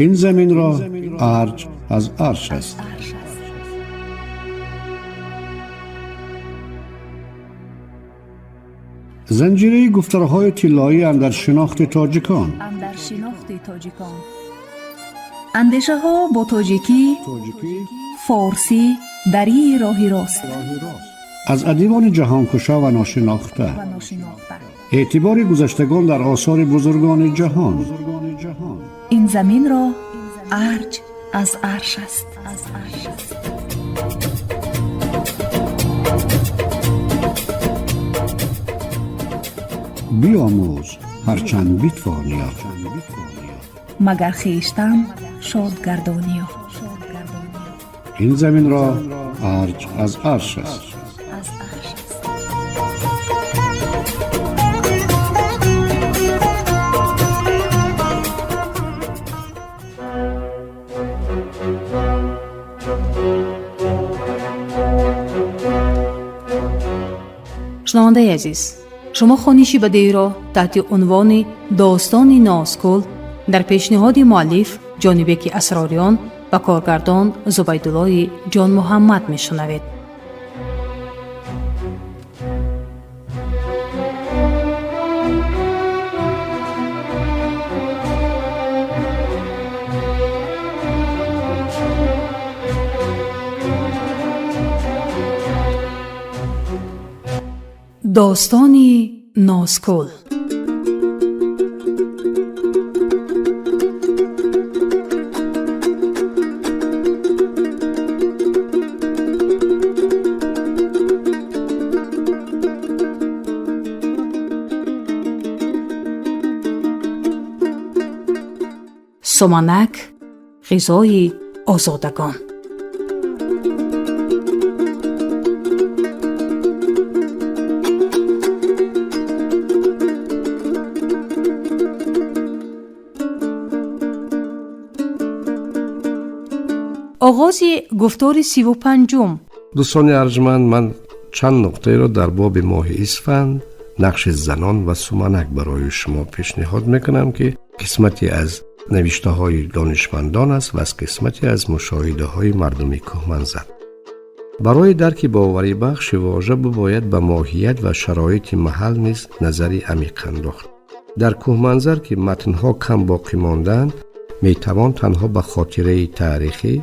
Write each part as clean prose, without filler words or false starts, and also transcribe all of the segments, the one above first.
Ин заминро арҷ аз арш аст. Занҷираи гуфторҳои тиллоӣ андар шинохти тоҷикон. Андешаҳо бо тоҷикӣ, форсӣ, дарии роҳи рост. Аз адибони ҷаҳонкушо ва ношинохта, эътибори гузаштагон дар осори бузургони ҷаҳон. Ин заминро арҷ аз арш аст. Биомӯз ҳарчанд битвониё, магар хештан шод гардониё. Ин заминро арҷ аз арш аст. Шунавандаи азиз, шумо хониши бадеиро таҳти унвони «Достони Нозкул» дар пешниҳоди муаллиф Ҷонибеки Асрориён ва коргардон Зубайдуллои Ҷонмуҳаммад мешунавед. Достони Нозкул. Суманак, ғизои озодагон. Оғози гуфтори 35-ум. Дӯстони арҷманд, ман чанд нуқтаеро дар боби моҳи исфанд, нақши занон ва суманак барои шумо пешниҳод мекунам, ки қисмате аз навиштаҳои донишмандон аст ва аз қисмате аз мушоҳидаҳои мардуми кӯҳманзар. Барои дарки боварибахши вожа бибояд ба моҳият ва шароити маҳал низ назари амиқ андохт. Дар кӯҳманзар, ки матнҳо кам боқӣ мондаанд, метавон танҳо ба хотираи таърихӣ,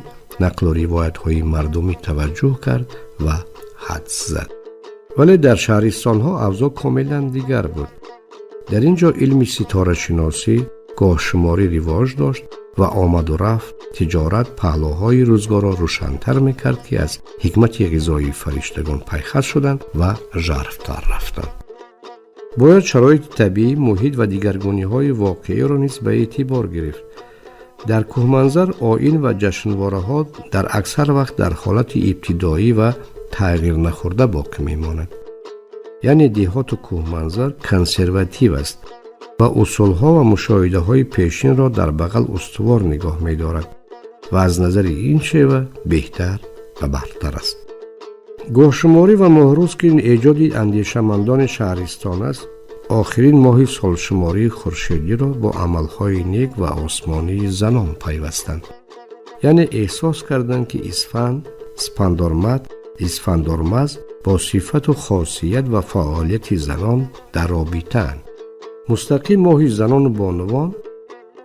нақлу ривоятҳои мардумӣ таваҷҷӯҳ кард ва ҳадс зад. Вале дар шаҳристонҳо авзоъ комилан дигар буд. Дар ин ҷо илми ситорашиносӣ, гоҳшуморӣ ривоҷ дошт ва омаду рафт, тиҷорат паҳлӯҳои рӯзгорро рӯшантар мекард, ки аз ҳикмати ғизоии фариштагон пайхас шуданд ва жарфтар рафтанд. Бояд шароити табиӣ, муҳит ва дигаргуниҳои воқеиро низ ба эътибор гирифт. Дар кӯҳманзар оин ва ҷашнвораҳо дар аксар вақт дар ҳолати ибтидоӣ ва тағйирнахӯрда боқӣ мемонад. Яъне деҳоту кӯҳманзар консерватив аст ва усулҳо ва мушоҳидаҳои пешинро дар бағал устувор нигоҳ медорад ва аз назари ин шева беҳтар ва бартар аст. Гоҳшуморӣ ва моҳрӯз, ки эҷоди андешамандони шаҳристон аст, охирин моҳи солшумории хуршедиро бо амалҳои нек ва осмонии занон пайвастанд. Яъне эҳсос карданд, ки исфанд, спандормад, исфандормаз бо сифату хосият ва фаъолияти занон дар робитаанд. Мустақим моҳи занону бонувон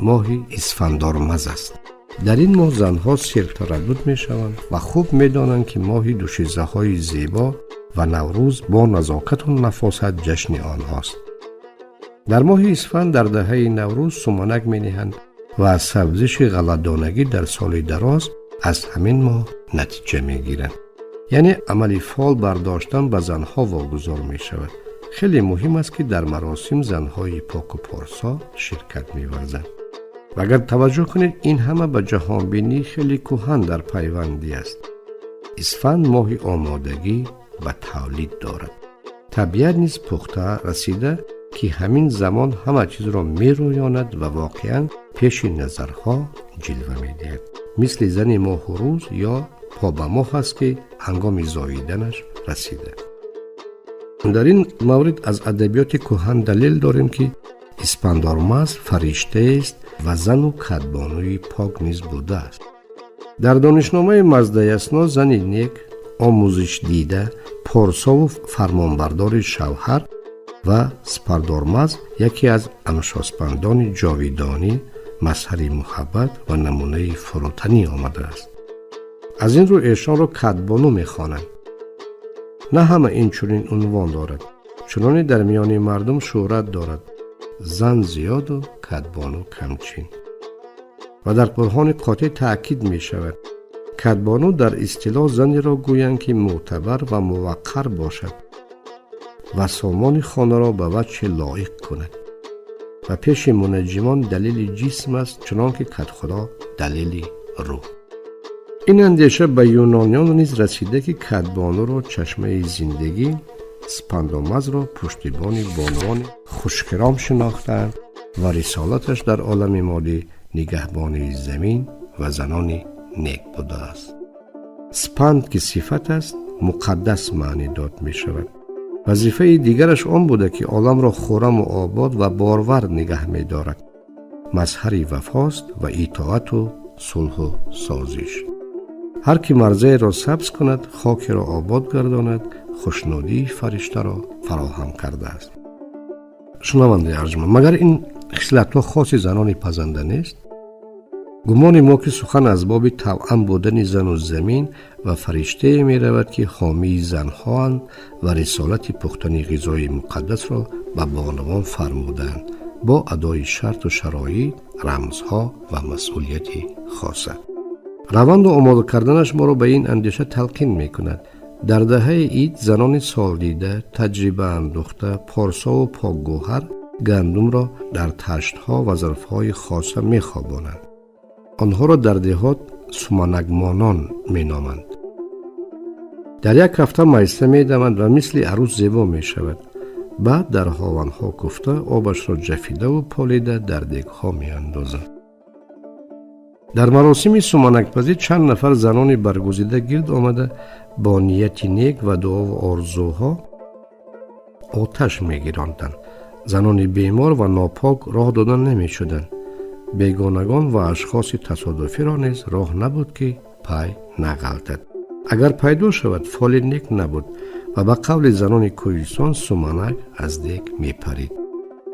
моҳи исфандормаз аст. Дар ин моҳ занҳо сертараддуд мешаванд ва хуб медонанд, ки моҳи душизаҳои зебо ва Наврӯз бо назокату нафосат ҷашни онҳост. Дар моҳи исфанд, дар даҳаи Наврӯз суманак мениҳанд ва аз сабзиши ғалладонагӣ дар соли дароз аз ҳамин моҳ натиҷа мегиранд. Яъне амали фол бардоштан ба занҳо вогузор мешавад. Хеле муҳим аст, ки дар маросим занҳои поку порсо ширкат меварзанд. Ва агар таваҷҷӯҳ кунед, ин ҳама ба ҷаҳонбинӣ хеле кӯҳан дар пайвандӣ аст. Исфанд моҳи омодагӣ ва тавлид дорад. Табиат низ пухта расида, ки ҳамин замон ҳама чизро мерӯёнад ва воқеан пеши назарҳо ҷилва медиҳад. Мисли зани моҳу рӯз ё побамоҳ аст, ки ҳангоми зоиданаш расида. Дар ин маврид аз адабиёти кӯҳан далел дорем, ки Испандормаз фариштаест. Ва зану кадбонуи пок низ будааст. Дар донишномаи Маздаясно зани нек, омӯзишдида, порсову фармонбардори шавҳар ва Спардормаз яке аз амшоспандони ҷовидонӣ, мазҳари муҳаббат ва намунаи фурӯтанӣ омадааст. Аз ин рӯ эшонро кадбону мехонанд. На ҳама ин чунин унвон дорад, чуноне дар миёни мардум шӯҳрат дорад: зан зиёду кадбону камчин. Ва дар бурҳони қотеъ таъкид мешавад: кадбону дар истилоҳ занеро гӯянд, ки мӯътабар ва муваққар бошад ва сомони хонаро ба вачҳи лоиқ кунад ва пеши мунаҷҷимон далели ҷисм аст, чунон ки кадхудо далели рӯҳ. Ин андеша ба юнониён низ расида, ки кадбонуро чашмаи зиндагӣ, Спандомазро пуштибони бонувони хушкиром шинохтаанд ва рисолаташ дар олами моддӣ нигаҳбонии замин ва занони нек будааст. Спанд, ки сифат аст, муқаддас маънӣ дод мешавад. Вазифаи дигараш он буда, ки оламро хурраму обод ва борвар нигаҳ медорад, мазҳари вафост ва итоату сулҳу созиш. Ҳар ки марзаеро сабз кунад, хокеро обод гардонад, хушнудии фариштаро фароҳам кардааст. Шунавандаи арҷманд, магар ин хислатҳо хоси занони пазанда нест? Гумони мо, ки сухан аз боби тавъам будани зану замин ва фариштае меравад, ки ҳомии занҳоанд ва рисолати пухтани ғизои муқаддасро ба бонувон фармуданд бо адои шарту шароит, рамзҳо ва масъулияти хоса. Раванду омода карданаш моро ба ин андеша талқин мекунад. Дар даҳаи ид занони солдида, таҷрибаандӯхта, порсову покгӯҳар гандумро дар таштҳо ва зарфҳои хоса мехобонанд. Онҳоро дар деҳот суманакмонон меноманд. Дар як ҳафта майса медамад ва мисли арӯс зебо мешавад. Баъд дар ҳованҳо куфта, обашро ҷафидаву полида дар дегҳо меандозанд. Дар маросими суманакпазӣ чанд нафар занони баргузида гирд омада, бо нияти нек ва дуову орзуҳо оташ мегиронданд. Занони бемор ва нопок роҳ дода намешуданд. Бегонагон ва ашхоси тасодуфиро низ роҳ набуд, ки пай нағалтад. Агар пайдо шавад, фоли нек набуд ва ба қавли занони кӯҳистон суманак аз дег мепарид.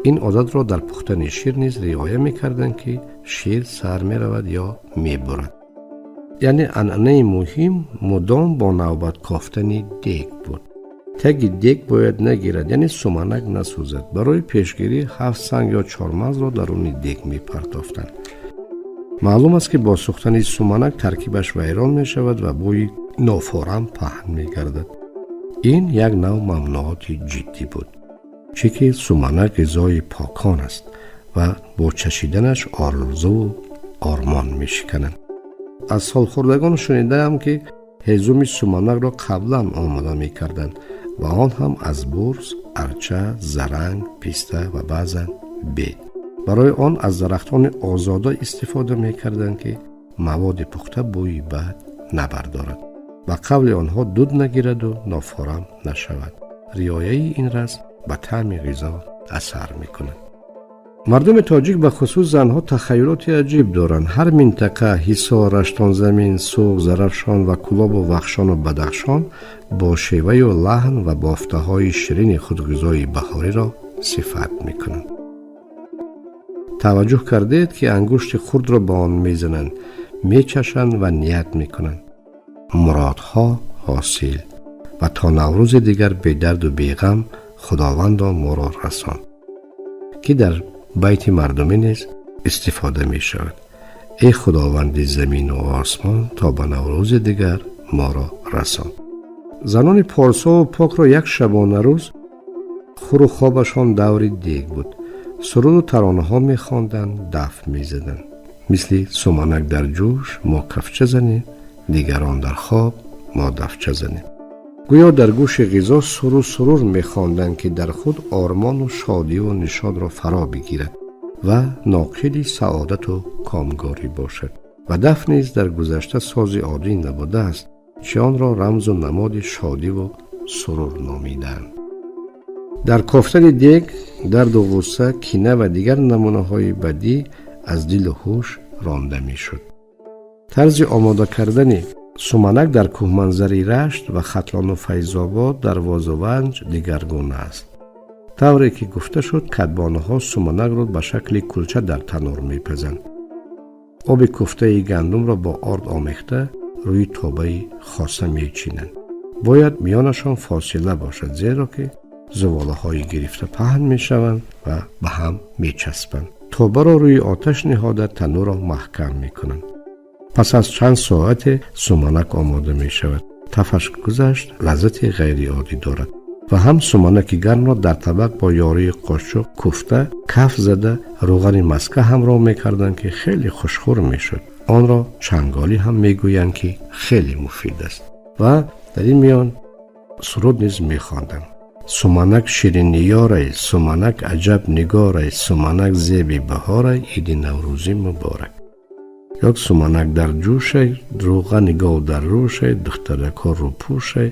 Ин одатро дар пухтани шир низ риоя мекарданд, ки шир сар меравад ё мебурад. Яъне анъанаи муҳим мудом бо навбат кофтани дег буд. Таги дег бояд нагирад, яъне суманак насӯзад. Барои пешгирӣ ҳафт санг ё чормағзро даруни дег мепартофтанд. Маълум аст, ки бо сӯхтани суманак таркибаш вайрон мешавад ва бӯи нофорам паҳн мегардад. Ин як нав мамнуоти ҷиддӣ буд, чӣ ки суманак ғизои покон аст ва бо чашиданаш орзуву ормон мешикананд. Аз солхӯрдагон шунидаам, ки ҳезуми суманакро қаблан омода мекарданд ва он ҳам аз бурс, арча, заранг, писта ва баъзан бед. Барои он аз дарахтони озода истифода мекарданд, ки маводи пухта бӯи бад набардорад, ба қавли онҳо дуд нагираду нофорам нашавад. Риояи ин расм ба таъми ғизо асар мекунад. Мардуми тоҷик, ба хусус занҳо, тахаюлоти аҷиб доранд. Ҳар минтақа, Ҳисор, Раштонзамин, Суғд, Зарафшон ва Кӯлобу Вахшону Бадахшон, бо шеваю лаҳн ва бофтаҳои ширини худ ғизои баҳориро сифат мекунанд. Таваҷҷӯҳ кардед, ки ангушти хурдро ба он мезананд, мечашанд ва ният мекунанд: муродҳо ҳосил ва то наврӯзи дигар бедарду беғам Худовандо моро расон, ки дар байти мардумӣ низ истифода мешавад: эй Худованди замину осмон, то ба наврӯзи дигар моро расон. Занони порсову покро як шабонарӯз хуру хобашон даври дег буд. Суруду таронаҳо мехонданд, даф мезаданд. Мисли суманак дар ҷӯш, мо кафча занем, дигарон дар хоб, мо дафча занем. Гӯё дар гӯши ғизо суру сурур мехонданд, ки дар худ ормону шодиву нишодро фаро бигирад ва ноқили саодату комгорӣ бошад. Ва даф низ дар гузашта сози оддӣ набудааст, чи онро рамзу намоди шодиву сурур номидаанд. Дар кофтани дег дарду ғусса, кина ва дигар намунаҳои бадӣ аз дилу ҳуш ронда мешуд. Тарзи омода кардани суманак дар кӯҳманзари Рашт ва Хатлону Файзобод, Дарвозу Ванҷ дигаргуна аст. Тавре ки гуфта шуд, кадбонуҳо суманакро ба шакли кулча дар танур мепазанд. Оби куфтаи гандумро бо орд омехта рӯи тобаи хоса мечинанд. Бояд миёнашон фосила бошад, зеро ки зуволаҳои гирифта паҳн мешаванд ва ба ҳам мечаспанд. Тобаро рӯи оташ ниҳода, танӯрро маҳкам мекунанд. Пас аз чанд соате суманак омода мешавад. Тафаш гузашт, лаззати ғайриоддӣ дорад ва ҳам суманаки гармро дар табақ бо ёрии қошуқ куфта, каф зада, рӯғани маска ҳамроҳ мекарданд, ки хеле хушхӯр мешуд. Онро чанголӣ ҳам мегӯянд, ки хеле муфид аст. Ва дар ин миён суруд низ мехонданд: суманак ширинниёрай, суманак аҷаб нигорай, суманак зеби баҳорай, иди Наврӯзӣ муборак. Ё суманак дар ҷӯшай, рӯғани гов дар рӯшай, духтаракҳо рӯпӯшай,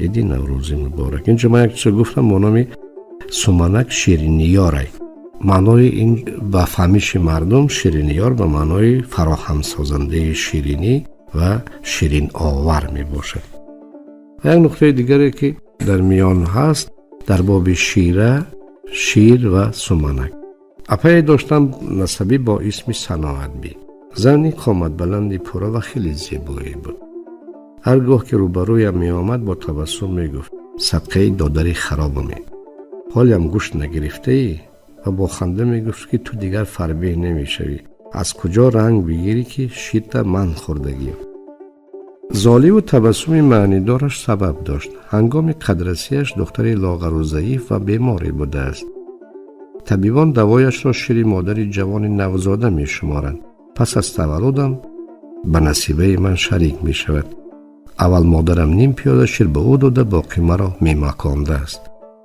иди Наврӯзӣ муборак. Инҷо ман як чизо гуфтам бо номи суманак ширинниёрай. Маънои ин ба фаҳмиши мардум ширинниёр ба маънои фароҳамсозандаи ширинӣ ва шириновар мебошад. Як нуқтаи дигаре, ки дар миён ҳаст, дар боби шира, шир ва суманак. Апае доштам насабӣ бо исми Саноатбӣ. Зани қоматбаланди пурра ва хеле зебое буд. Ҳар гоҳ ки рӯбарӯям меомад, бо табассум мегуфт: садқаи додари харобаме, ҳолиам гӯшт нагирифтаӣ? Ва бо ханда мегуфт, ки ту дигар фарбеҳ намешавӣ, аз куҷо ранг бигирӣ, ки ширта ман хӯрдагиям. Золиву табассуми маънидораш сабаб дошт. Ҳангоми қадрасияш духтари лоғару заиф ва беморе будааст. Табибон давояшро шири модари ҷавони навзода мешуморанд. Пас аз таваллудам ба насибаи ман шарик мешавад. Аввал модарам ним пиёла шир ба ӯ дода, боқӣ маро мемакондааст.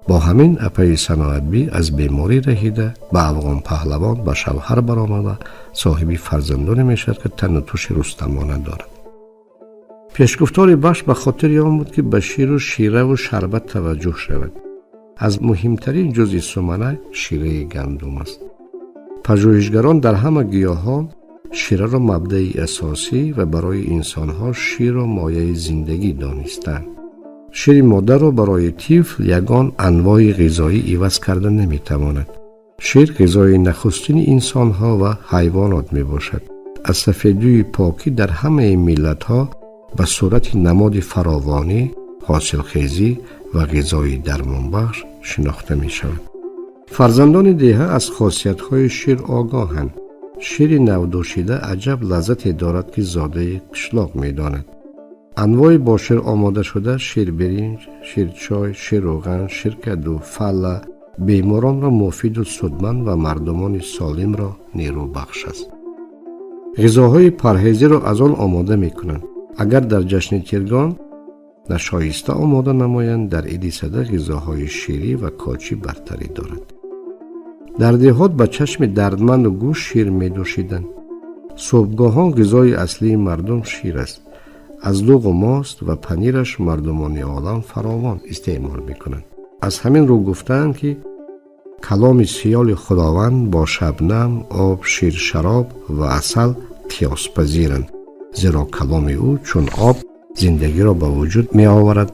Бо ҳамин апаи Саноатбӣ аз беморӣ раҳида, ба Афғон паҳлавон ба шавҳар баромада, соҳиби фарзандоне мешавад, ки тану туши рустамона дорад. Пешгуфтори бахш ба хотири он буд, ки ба ширу шираву шарбат таваҷҷӯҳ шавад. Аз муҳимтарин ҷузъи суманак шираи гандум аст. Пажӯҳишгарон дар ҳама гиёҳон шираро мабдаи асосӣ ва барои инсонҳо ширро мояи зиндагӣ донистанд. Шири модарро барои тифл ягон анвои ғизоӣ иваз карда наметавонад. Шир ғизои нахустини инсонҳо ва ҳайвонот мебошад. Аз сафедии покӣ дар ҳамаи миллатҳо ба сурати намоди фаровонӣ, ҳосилхезӣ ва ғизои дармонбахш шинохта мешавад. Фарзандони деҳа аз хосиятҳои шир огоҳанд. Шири навдӯшида аҷаб лаззате дорад, ки зодаи қишлоқ медонад. Анвои бо шир омодашуда: ширбиринҷ, ширчой, ширрӯған, ширкаду, фалла беморонро муфиду судманд ва мардумони солимро нерӯбахш аст. Ғизоҳои парҳезиро аз он омода мекунанд. Агар дар ҷашни Тиргон нашоиста омода намоянд, дар иди Сада ғизоҳои ширӣ ва кочӣ бартарӣ дорад. Дар деҳот ба чашми дардманду гӯш шир медӯшиданд. Субҳгоҳон ғизои аслии мардум шир аст. Аз дуғу мост ва панираш мардумони олам фаровон истеъмол мекунанд. Аз ҳамин рӯ гуфтаанд, ки каломи сиёли Худованд бо шабнам, об, шир, шароб ва асал қиёспазиранд, зеро каломи ӯ чун об зиндагиро ба вуҷуд меоварад,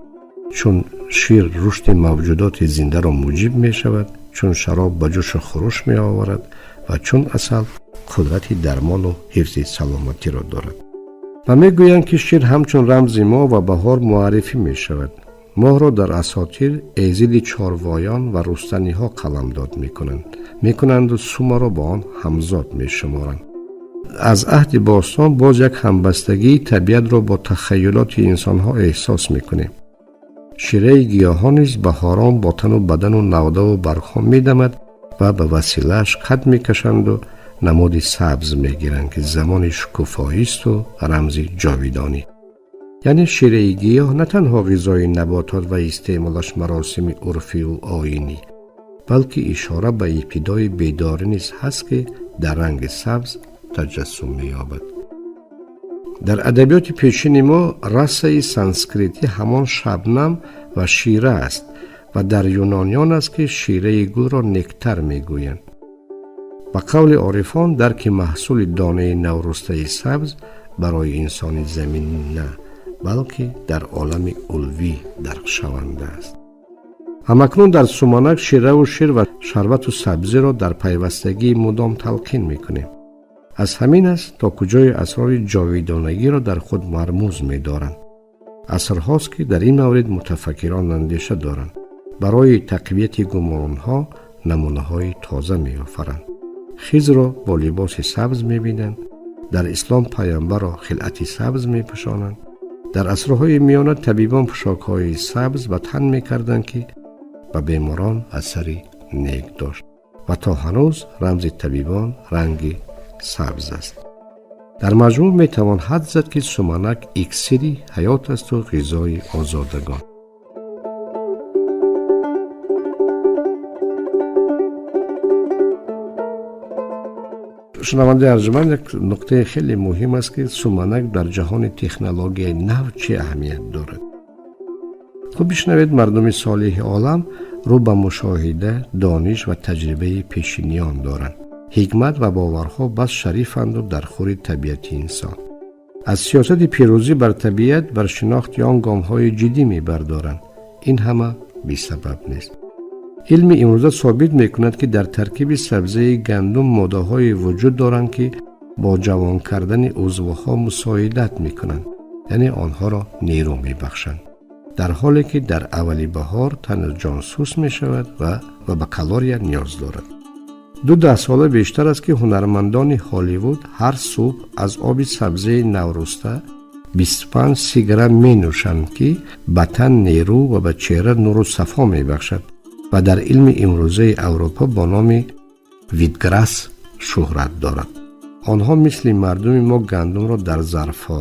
чун шир рушди мавҷудоти зиндаро муҷиб мешавад, чун шароб ба ҷӯшу хуруш меоварад ва чун асал қудрати дармону ҳифзи саломатиро дорад. Ва мегӯянд, ки шир ҳамчун рамзи моҳ ва баҳор муаррифӣ мешавад. Моҳро дар асотир эзиди чорвоён ва рустаниҳо қаламдод мекунанду сумаро бо он ҳамзод мешуморанд. Аз аҳди бостон боз як ҳамбастагии табиатро бо тахаюлоти инсонҳо эҳсос мекунем. Шираи гиёҳон низ баҳорон бо тану бадану навдаву баргҳо медамад ва ба василааш қад мекашанду намуди сабз мегиранд, ки замони шукуфоисту рамзи ҷовидонӣ. Яъне шираи гиёҳ на танҳо ғизои наботот ва истеъмолаш маросими урфиву оинӣ, балки ишора ба ибтидои бедорӣ низ ҳаст, ки дар ранги сабз таҷассум меёбад. Дар адабиёти пешини мо расаи санскритӣ ҳамон шабнам ва шира аст ва дар юнониён аст, ки шираи гулро нектар мегӯянд. Ба қавли орифон, дарки маҳсули донаи наврустаи сабз барои инсони заминӣ на, балки дар олами улвӣ даркшаванда аст. Ҳамакнун дар суманак шираву шир ва шарбату сабзиро дар пайвастагии мудом талқин мекунем. Аз ҳамин аст, то куҷои асрори ҷовидонагиро дар худ мармуз медоранд. Асрҳост, ки дар ин маврид мутафаккирон андеша доранд, барои тақвияти гумонҳо намунаҳои тоза меофаранд. Хизрро бо либоси сабз мебинанд, дар ислом пайғамбарро хилъати сабз мепӯшонанд. Дар асрҳои миёна табибон пӯшокҳои сабз ба тан мекарданд, ки ба беморон асари нек дошт ва то ҳанӯз рамзи табибон ранги сабз аст. Дар маҷмӯъ метавон ҳад зад, ки суманак иксири ҳаёт асту ғизои озодагон. Шунавандаи арҷманд, як нуқтаи хеле муҳим аст, ки суманак дар ҷаҳони технологияи нав чӣ аҳамият дорад. Хуб бишнавед, мардуми солиҳи олам рӯ ба мушоҳида, дониш ва таҷрибаи пешиниён доранд. Ҳикмат ва боварҳо бас шарифанду дар хури табиати инсон. Аз сиёсати пирӯзӣ бар табиат, бар шинохти он гомҳои ҷиддӣ мебардоранд. Ин ҳама бесабаб нест. Илми имрӯза собит мекунад, ки дар таркиби сабзаи гандум моддаҳое вуҷуд доранд, ки бо ҷавон кардани узвҳо мусоидат мекунанд, яъне онҳоро нерӯ мебахшанд, дар ҳоле ки дар аввали баҳор тану ҷон сус мешавад ва ба калория ниёз дорад. Ду даҳсола бештар аст, ки ҳунармандони Ҳолливуд ҳар субҳ аз оби сабзаи навруста 25-30 грамм менӯшанд, ки ба тан нерӯ ва ба чеҳра нуру сафо мебахшад ва дар илми имрӯзаи Аврупо бо номи витграсс шӯҳрат дорад. Онҳо мисли мардуми мо гандумро дар зарфҳо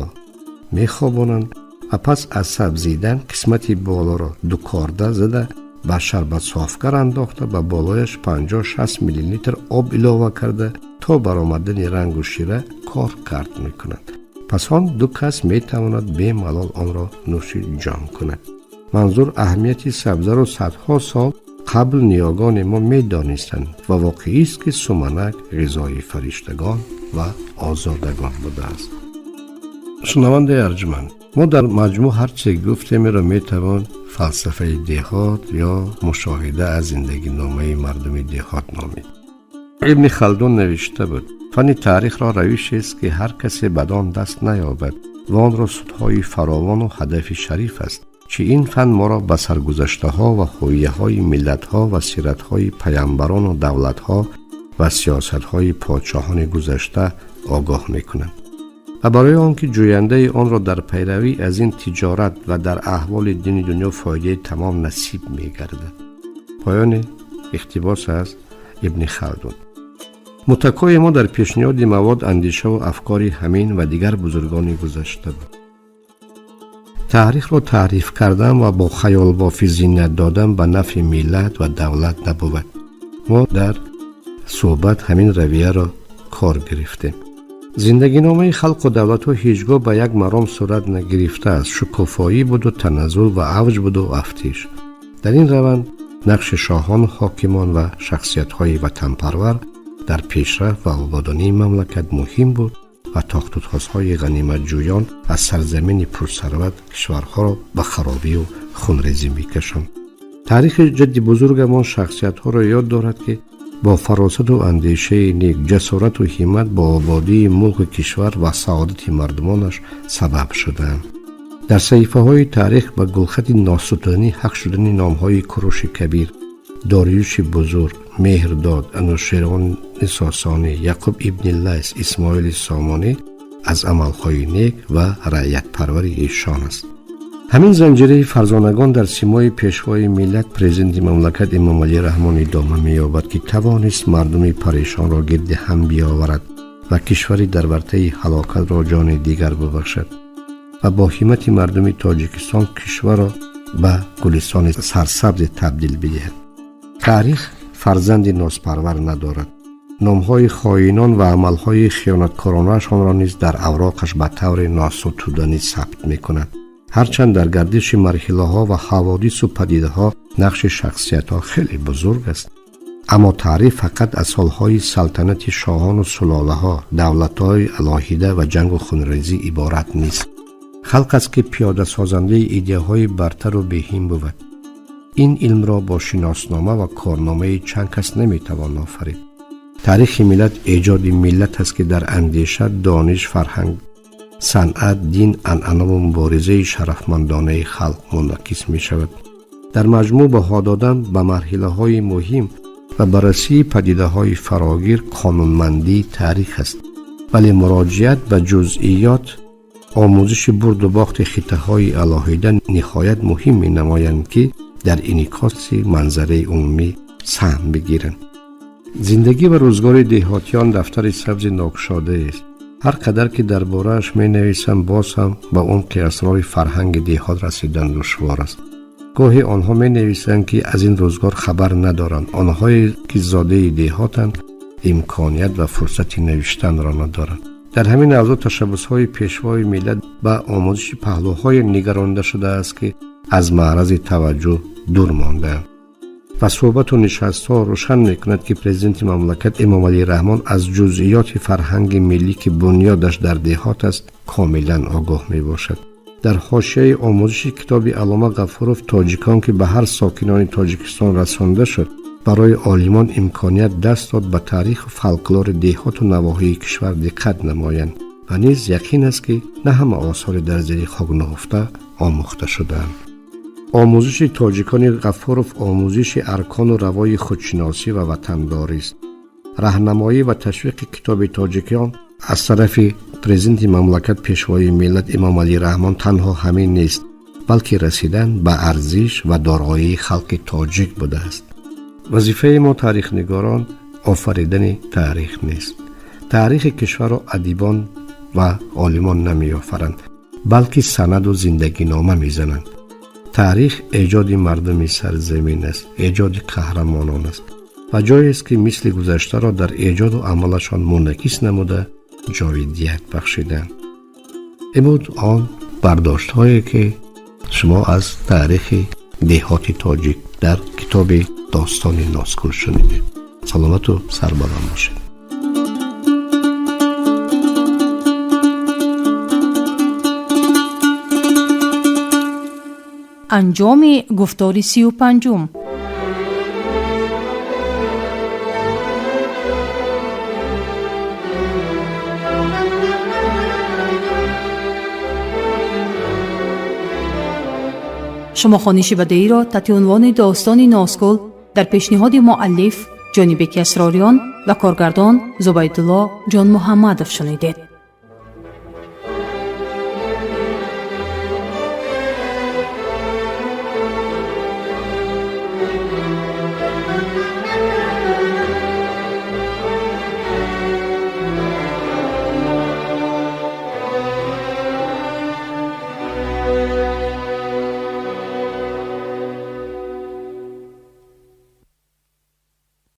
мехобонанд ва пас аз сабзидан қисмати болоро дукорда зада, ба шарбатсофгар андохта, ба болояш 50-60 миллилитр об илова карда, то баромадани рангу шира кор кард мекунанд. Пас он ду кас метавонад бемалол онро нӯши ҷон кунад. Манзур, аҳамияти сабзаро садҳо сол қабл ниёгони мо медонистанд ва воқеист, ки суманак ғизои фариштагон ва озодагон будааст. Шунавандаи арҷманд, мо дар маҷмӯъ ҳар чизе гуфтемеро метавон фалсафаи деҳот ё мушоҳида аз зиндагиномаи мардуми деҳот номид. Ибни Халдун навишта буд: фанни таърихро равишест, ки ҳар касе бад он даст наёбад ва онро судҳои фаровону ҳадафи шариф аст, чи ин фан моро ба саргузаштаҳо ва ҳувияҳои миллатҳо ва сиратҳои паямбарону давлатҳо ва сиёсатҳои подшоҳони гузашта огоҳ мекунад ва барои он ки ҷӯяндаи онро дар пайравӣ аз ин тиҷорат ва дар аҳволи дини дунё фоидаи тамом насиб мегардад. Поёни иқтибос аз Ибни Халдун. Муттакои мо дар пешниҳоди мавод андешаву афкори ҳамин ва дигар бузургони гузашта буд. Таърихро таъриф кардан ва бо хаёлбофӣ зинат додан ба нафъи миллат ва давлат набувад. Мо дар суҳбат ҳамин равияро кор гирифтем. Зиндагиномаи халқу давлатҳо ҳеҷ гоҳ ба як маром сурат нагирифтааст. Шукуфоӣ буду таназзул ва авҷ буду афтиш. Дар ин раванд нақши шоҳону ҳокимон ва шахсиятҳои ватанпарвар дар пешрафт ва ободонии мамлакат муҳим буд ва тохтутозҳои ғаниматҷӯён аз сарзамини пурсарват кишварҳоро ба харобию хунрезӣ мекашонд. Таърихи ҷадди бузургамон шахсиятҳоро ёд дорад, ки бо фаросату андешаи нек, ҷасорату ҳиммат бо ободии мулку кишвар ва саодати мардумонаш сабаб шудаанд. Дар саҳифаҳои таърих ба гулхати носутанӣ ҳақ шудани номҳои Куруши Кабир, Дориюши Бузург, Меҳрдод, Анушерони Сосонӣ, Яқуб ибни Лайс, Исмоили Сомонӣ аз амалҳои нек ва раъятпарвари эшон аст. Ҳамин занҷираи фарзонагон дар симои пешвои миллат, президенти мамлакат Эмомалӣ Раҳмон идома меёбад, ки тавонист мардуми парешонро гирди ҳам биёварад ва кишвари дар вартаи ҳалокатро ҷони дигар бибахшад ва бо ҳиммати мардуми Тоҷикистон кишварро ба гулистони сарсабзе табдил бидиҳад. Таърих фарзанди нозпарвар надорад. Номҳои хоинон ва амалҳои хиёнаткоронаашонро низ дар авроқаш ба таври носутуданӣ сабт мекунад. Ҳарчанд дар гардиши марҳилаҳо ва ҳаводису падидаҳо нақши шахсиятҳо хеле бузург аст, Аммо таърих фақат аз солҳои салтанати шоҳону сулолаҳо, давлатҳои алоҳида ва ҷангу хунрезӣ иборат нест. Халқ аст, ки пиёдасозандаи идеяҳои бартару беҳин бувад. Ин илмро бо шиноснома ва корномаи чанд кас наметавон офарид. Таърихи миллат эҷоди миллат аст, ки дар андеша, дониш, фарҳанг, санъат, дин, анъанаву муборизаи шарафмандонаи халқ мунъакис мешавад. Дар маҷмӯъ баҳо додан ба марҳилаҳои муҳим ва баррасии падидаҳои фарогир қонунмандии таърих аст, вале муроҷиат ба ҷузъиёт, омӯзиши бурду бохти хиттаҳои алоҳида ниҳоят муҳим менамоянд, ки дар инъикоси манзараи умумӣ саҳм бигиранд. Зиндагӣ ва рӯзгори деҳотиён дафтари сабзи нокушодаест. Ҳар қадар ки дар борааш менависам, боз ҳам ба умқи асрори фарҳанги деҳот расидан душвор аст. Гоҳе онҳо менависанд, ки аз ин рӯзгор хабар надоранд. Онҳое ки зодаи деҳотанд, имконият ва фурсати навиштанро надоранд. Дар ҳамин авзоъ ташаббусҳои пешвои миллат ба омӯзиши паҳлӯҳое нигаронида шудааст, ки аз маърази таваҷҷӯҳ дур мондаанд. Ва суҳбату нишастҳо рӯшан мекунад, ки президенти мамлакат Эмомалӣ Раҳмон аз ҷузъиёти фарҳанги миллӣ, ки бунёдаш дар деҳот аст, комилан огоҳ мебошад. Дар ҳошияи омӯзиши китоби Аллома Ғафуров «Тоҷикон», ки ба ҳар сокинони Тоҷикистон расонда шуд, барои олимон имконият даст дод ба таъриху фолклори деҳоту навоҳии кишвар диққат намоянд. Ва низ яқин аст, ки на ҳама осори дар зери хок нуҳуфта омӯхта шудаанд. Омӯзиши «Тоҷикони» Ғафуров омӯзиши аркону равои худшиносӣ ва ватандорист. Раҳнамоӣ ва ташвиқи китоби «Тоҷикон» аз тарафи президенти мамлакат, пешвои миллат Эмомалӣ Раҳмон танҳо ҳамин нест, балки расидан ба арзиш ва дороии халқи тоҷик будааст. Вазифаи мо, таърихнигорон, офаридани таърих нест. Таърихи кишварро адибон ва олимон намеофаранд, балки санаду зиндагинома мезананд. Таърих эҷоди мардуми сарзамин аст, эҷоди қаҳрамонон аст ва ҷоест, ки мисли гузаштаро дар эҷоду амалашон мунъакис намуда ҷовидият бахшиданд. Ин буд он бардоштҳое, ки шумо аз таърихи деҳоти тоҷик дар китоби «Достони Носкул» шунидед. Саломату сарбаланд бошед. Анҷоми гуфтори 35-ум. Шумо хониши бадеиро таҳти унвони «Достони Носкул» дар пешниҳоди муаллиф Ҷонибеки Асрориён ва коргардон Зубайдулло Ҷонмуҳаммадов шунидед.